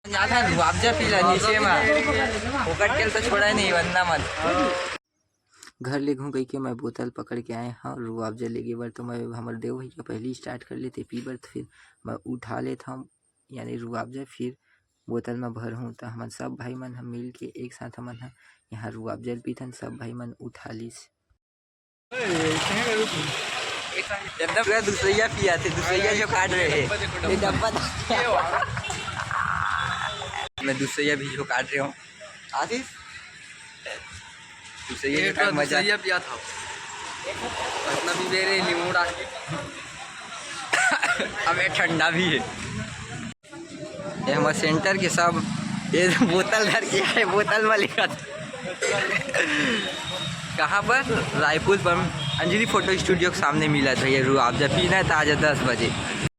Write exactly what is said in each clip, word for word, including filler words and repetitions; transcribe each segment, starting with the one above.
जात हन रुआबजा पी ला नीचे मा। फोकट के तो छोड़ा नहीं, वंदा मत। घर ले घूम कहिके मैं बोतल पकड़ के आए हव रुआबजा लेगे बर। तो मैं, हमर देव भैया पहली स्टार्ट कर लेते पी बर, तो फिर मैं उठा लेत हव, यानी रुआबजा फिर बोतल में भर हूँ। तो हमन सब भाई मन हम मिल के एक साथ हमन ह यहाँ रुआबजा पीथन, सब भाई मन उठा लीस। एकदम पूरा दूसैया पिया थे, दूसैया जो काट रहे हैं। ये डब्बा था। मैं दूसैया भी जो काट रहे हूँ। आशीष, दूसैया ये जो तो काट मजा। दूसैया पिया था। इतना भी दे रहे नींबू डाल के। अब ये ठंडा भी है। ये हमर सेंटर के सब, ये बोतल धर के आए, बोतल में लिखा था। कहाँ पर? रायपुर पर अंजलि फोटो स्टूडियो के सामने मिला था ये रुआबजा पीना है ताजा दस बजे।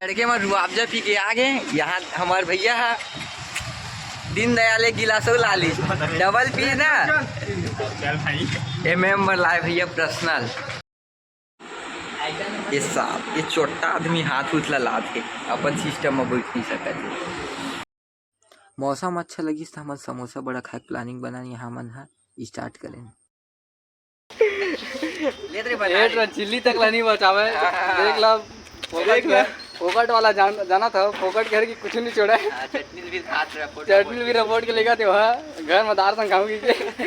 लड़के में रुआबजा पी के आ गए। यहाँ हमारे भैया है, दीनदयाल एक गिलासो ला ली, डबल पी ना। चल भाई। एम एम लाए भैया पर्सनल। ये साहब, ये चोट्टा आदमी हाथ उठ ला लात के अपन सिस्टम में बैठ नहीं सकत हे। मौसम अच्छा लगिस त हमन समोसा बड़ा खाए के प्लानिंग बनान, यहाँ मन ह स्टार्ट करें। ले रे बना एट रे। चिल्ली तक ला नहीं बचावे। देख ला, फोकट देख ला। में, फोकट वाला जान, जाना था, फोकट घर की कुछ नहीं छोड़ा है। हाँ, चटनी भी खात रहा, फोटो चटनी भी रिपोर्ट के लेकर थे वहाँ, घर में दार संग खाऊंगी के।